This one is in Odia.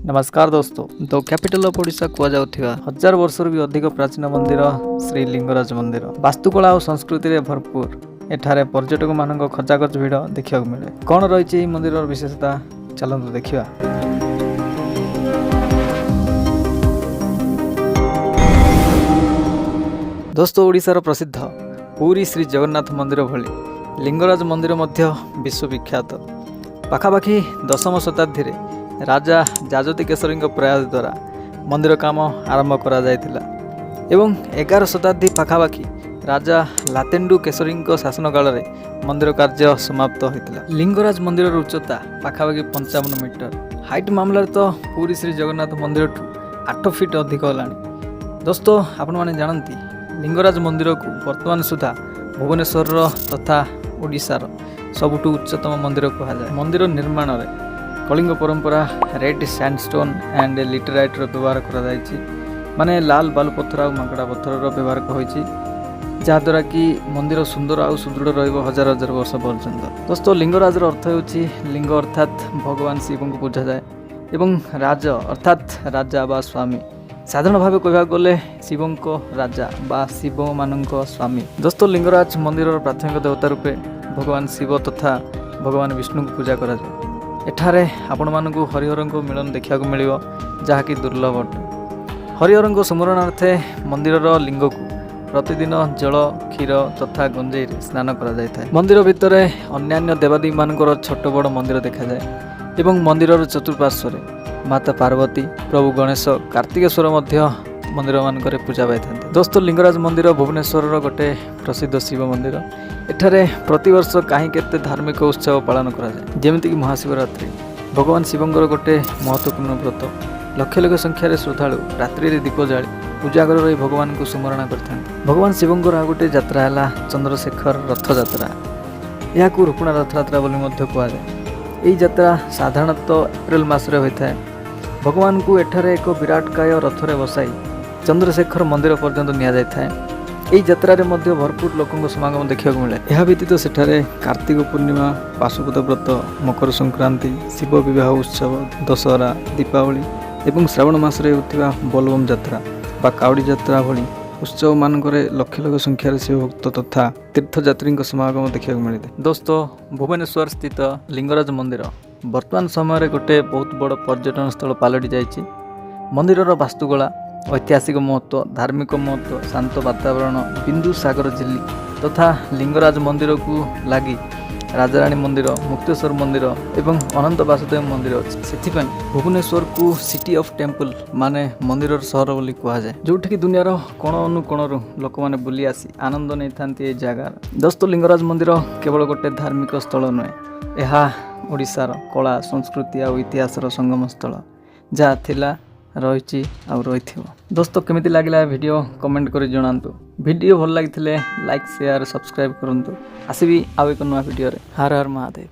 ନମସ୍କାର ଦୋସ୍ତ। ଦ କ୍ୟାପିଟାଲ ଅଫ୍ ଓଡ଼ିଶା କୁହାଯାଉଥିବା 1000 ବର୍ଷରୁ ବି ଅଧିକ ପ୍ରାଚୀନ ମନ୍ଦିର ଶ୍ରୀ ଲିଙ୍ଗରାଜ ମନ୍ଦିର ବାସ୍ତୁକଳା ଓ ସଂସ୍କୃତିରେ ଭରପୁର। ଏଠାରେ ପର୍ଯ୍ୟଟକମାନଙ୍କ ଖଚାଖଚ ଭିଡ଼ ଦେଖିବାକୁ ମିଳେ। କ'ଣ ରହିଛି ଏହି ମନ୍ଦିରର ବିଶେଷତା, ଚାଲନ୍ତୁ ଦେଖିବା। ଦୋସ୍ତ, ଓଡ଼ିଶାର ପ୍ରସିଦ୍ଧ ପୁରୀ ଶ୍ରୀ ଜଗନ୍ନାଥ ମନ୍ଦିର ଭଳି ଲିଙ୍ଗରାଜ ମନ୍ଦିର ମଧ୍ୟ ବିଶ୍ୱବିଖ୍ୟାତ। ପାଖାପାଖି ଦଶମ ଶତାବ୍ଦୀରେ ରାଜା ଯଯାତି କେଶରୀଙ୍କ ପ୍ରୟାସ ଦ୍ୱାରା ମନ୍ଦିର କାମ ଆରମ୍ଭ କରାଯାଇଥିଲା ଏବଂ 11 ଶତାବ୍ଦୀ ପାଖାପାଖି ରାଜା ଲାତେଣ୍ଡୁ କେଶରୀଙ୍କ ଶାସନ କାଳରେ ମନ୍ଦିର କାର୍ଯ୍ୟ ସମାପ୍ତ ହୋଇଥିଲା। ଲିଙ୍ଗରାଜ ମନ୍ଦିରର ଉଚ୍ଚତା ପାଖାପାଖି 55 ମିଟର। ହାଇଟ୍ ମାମଲାରେ ତ ପୁରୀ ଶ୍ରୀ ଜଗନ୍ନାଥ ମନ୍ଦିରଠୁ 8 ଫିଟ୍ ଅଧିକ ହେଲାଣି। ଦୋସ୍ତ, ଆପଣମାନେ ଜାଣନ୍ତି, ଲିଙ୍ଗରାଜ ମନ୍ଦିରକୁ ବର୍ତ୍ତମାନ ସୁଦ୍ଧା ଭୁବନେଶ୍ୱରର ତଥା ଓଡ଼ିଶାର ସବୁଠୁ ଉଚ୍ଚତମ ମନ୍ଦିର କୁହାଯାଏ। ମନ୍ଦିର ନିର୍ମାଣରେ କଳିଙ୍ଗ ପରମ୍ପରା ରେଡ୍ ସ୍ୟାଣ୍ଡଷ୍ଟୋନ୍ ଆଣ୍ଡ ଲେଟରାଇଟ୍ର ବ୍ୟବହାର କରାଯାଇଛି, ମାନେ ଲାଲ ବାଲୁ ପଥର ଆଉ ମାଙ୍କଡ଼ା ପଥରର ବ୍ୟବହାର ହୋଇଛି, ଯାହାଦ୍ୱାରା କି ମନ୍ଦିର ସୁନ୍ଦର ଆଉ ସୁଦୃଢ଼ ରହିବ ହଜାର ହଜାର ବର୍ଷ ପର୍ଯ୍ୟନ୍ତ। ଦୋସ୍ତ, ଲିଙ୍ଗରାଜର ଅର୍ଥ ହେଉଛି ଲିଙ୍ଗ ଅର୍ଥାତ୍ ଭଗବାନ ଶିବଙ୍କୁ ପୂଜାଯାଏ ଏବଂ ରାଜ ଅର୍ଥାତ୍ ରାଜା ବା ସ୍ୱାମୀ। ସାଧାରଣ ଭାବେ କହିବାକୁ ଗଲେ ଶିବଙ୍କ ରାଜା ବା ଶିବମାନଙ୍କ ସ୍ୱାମୀ। ଦୋସ୍ତ, ଲିଙ୍ଗରାଜ ମନ୍ଦିରର ପ୍ରାଥମିକ ଦେବତା ରୂପେ ଭଗବାନ ଶିବ ତଥା ଭଗବାନ ବିଷ୍ଣୁଙ୍କୁ ପୂଜା କରାଯାଏ। ଏଠାରେ ଆପଣମାନଙ୍କୁ ହରିହରଙ୍କ ମିଳନ ଦେଖିବାକୁ ମିଳିବ, ଯାହାକି ଦୁର୍ଲଭ ଅଟେ। ହରିହରଙ୍କ ସୁମରଣାର୍ଥେ ମନ୍ଦିରର ଲିଙ୍ଗକୁ ପ୍ରତିଦିନ ଜଳ, କ୍ଷୀର ତଥା ଗଞ୍ଜେଇରେ ସ୍ନାନ କରାଯାଇଥାଏ। ମନ୍ଦିର ଭିତରେ ଅନ୍ୟାନ୍ୟ ଦେବାଦେବୀମାନଙ୍କର ଛୋଟ ବଡ଼ ମନ୍ଦିର ଦେଖାଯାଏ ଏବଂ ମନ୍ଦିରର ଚତୁଃପାର୍ଶ୍ୱରେ ମାତା ପାର୍ବତୀ, ପ୍ରଭୁ ଗଣେଶ, କାର୍ତ୍ତିକେଶ୍ୱର ମଧ୍ୟ ମନ୍ଦିରମାନଙ୍କରେ ପୂଜା ପାଇଥାନ୍ତି। ଦୋସ୍ତ, ଲିଙ୍ଗରାଜ ମନ୍ଦିର ଭୁବନେଶ୍ୱରର ଗୋଟେ ପ୍ରସିଦ୍ଧ ଶିବ ମନ୍ଦିର। ଏଠାରେ ପ୍ରତିବର୍ଷ କାହିଁ କେତେ ଧାର୍ମିକ ଉତ୍ସବ ପାଳନ କରାଯାଏ, ଯେମିତିକି ମହାଶିବରାତ୍ରି, ଭଗବାନ ଶିବଙ୍କର ଗୋଟେ ମହତ୍ତ୍ୱପୂର୍ଣ୍ଣ ବ୍ରତ। ଲକ୍ଷ ଲକ୍ଷ ସଂଖ୍ୟାରେ ଶ୍ରଦ୍ଧାଳୁ ରାତ୍ରିରେ ଦୀପ ଜାଳି ଉଜାଗର ରହି ଭଗବାନଙ୍କୁ ସୁମରଣା କରିଥାନ୍ତି। ଭଗବାନ ଶିବଙ୍କର ଆଉ ଗୋଟେ ଯାତ୍ରା ହେଲା ଚନ୍ଦ୍ରଶେଖର ରଥଯାତ୍ରା। ଏହାକୁ ରୁକୁଣା ରଥଯାତ୍ରା ବୋଲି ମଧ୍ୟ କୁହାଯାଏ। ଏହି ଯାତ୍ରା ସାଧାରଣତଃ ଏପ୍ରିଲ ମାସରେ ହୋଇଥାଏ। ଭଗବାନଙ୍କୁ ଏଠାରେ ଏକ ବିରାଟକାୟ ରଥରେ ବସାଇ ଚନ୍ଦ୍ରଶେଖର ମନ୍ଦିର ପର୍ଯ୍ୟନ୍ତ ନିଆଯାଇଥାଏ। ଏହି ଯାତ୍ରାରେ ମଧ୍ୟ ଭରପୁର ଲୋକଙ୍କ ସମାଗମ ଦେଖିବାକୁ ମିଳେ। ଏହା ବ୍ୟତୀତ ସେଠାରେ କାର୍ତ୍ତିକ ପୂର୍ଣ୍ଣିମା, ପାଶୁପତ ବ୍ରତ, ମକର ସଂକ୍ରାନ୍ତି, ଶିବ ବିବାହ ଉତ୍ସବ, ଦଶହରା, ଦୀପାବଳି ଏବଂ ଶ୍ରାବଣ ମାସରେ ହେଉଥିବା ବୋଲବମ ଯାତ୍ରା ବା କାଉଡ଼ି ଯାତ୍ରା ଭଳି ଉତ୍ସବମାନଙ୍କରେ ଲକ୍ଷ ଲକ୍ଷ ସଂଖ୍ୟାରେ ଶିବଭକ୍ତ ତଥା ତୀର୍ଥଯାତ୍ରୀଙ୍କ ସମାଗମ ଦେଖିବାକୁ ମିଳିଥାଏ। ଦୋସ୍ତ, ଭୁବନେଶ୍ୱର ସ୍ଥିତ ଲିଙ୍ଗରାଜ ମନ୍ଦିର ବର୍ତ୍ତମାନ ସମୟରେ ଗୋଟେ ବହୁତ ବଡ଼ ପର୍ଯ୍ୟଟନ ସ୍ଥଳ ପାଲଟି ଯାଇଛି। ମନ୍ଦିରର ବାସ୍ତୁକଳା, ଐତିହାସିକ ମହତ୍ତ୍ୱ, ଧାର୍ମିକ ମହତ୍ତ୍ୱ, ଶାନ୍ତ ବାତାବରଣ, ବିନ୍ଦୁ ସାଗର ଝିଲ୍ଲି ତଥା ଲିଙ୍ଗରାଜ ମନ୍ଦିରକୁ ଲାଗି ରାଜାରାଣୀ ମନ୍ଦିର, ମୁକ୍ତେଶ୍ୱର ମନ୍ଦିର ଏବଂ ଅନନ୍ତ ବାସୁଦେବ ମନ୍ଦିର ଅଛି, ସେଥିପାଇଁ ଭୁବନେଶ୍ୱରକୁ ସିଟି ଅଫ୍ ଟେମ୍ପଲ, ମାନେ ମନ୍ଦିରର ସହର ବୋଲି କୁହାଯାଏ, ଯେଉଁଠିକି ଦୁନିଆର କୋଣ ଅନୁକୋଣରୁ ଲୋକମାନେ ବୁଲି ଆସି ଆନନ୍ଦ ନେଇଥାନ୍ତି ଏହି ଜାଗାର। ଦୋସ୍ତ, ଲିଙ୍ଗରାଜ ମନ୍ଦିର କେବଳ ଗୋଟେ ଧାର୍ମିକ ସ୍ଥଳ ନୁହେଁ, ଏହା ଓଡ଼ିଶାର କଳା, ସଂସ୍କୃତି ଆଉ ଇତିହାସର ସଙ୍ଗମ ସ୍ଥଳ, ଯାହା ଥିଲା, ରହିଛି ଆଉ ରହିଥିବ। ଦୋସ୍ତ, କେମିତି ଲାଗିଲା ଏ ଭିଡ଼ିଓ, କମେଣ୍ଟ କରି ଜଣାନ୍ତୁ। ଭିଡ଼ିଓ ଭଲ ଲାଗିଥିଲେ ଲାଇକ୍, ସେୟାର, ସବସ୍କ୍ରାଇବ୍ କରନ୍ତୁ। ଆସିବି ଆଉ ଏକ ନୂଆ ଭିଡ଼ିଓରେ। ହର ହର ମହାଦେବ।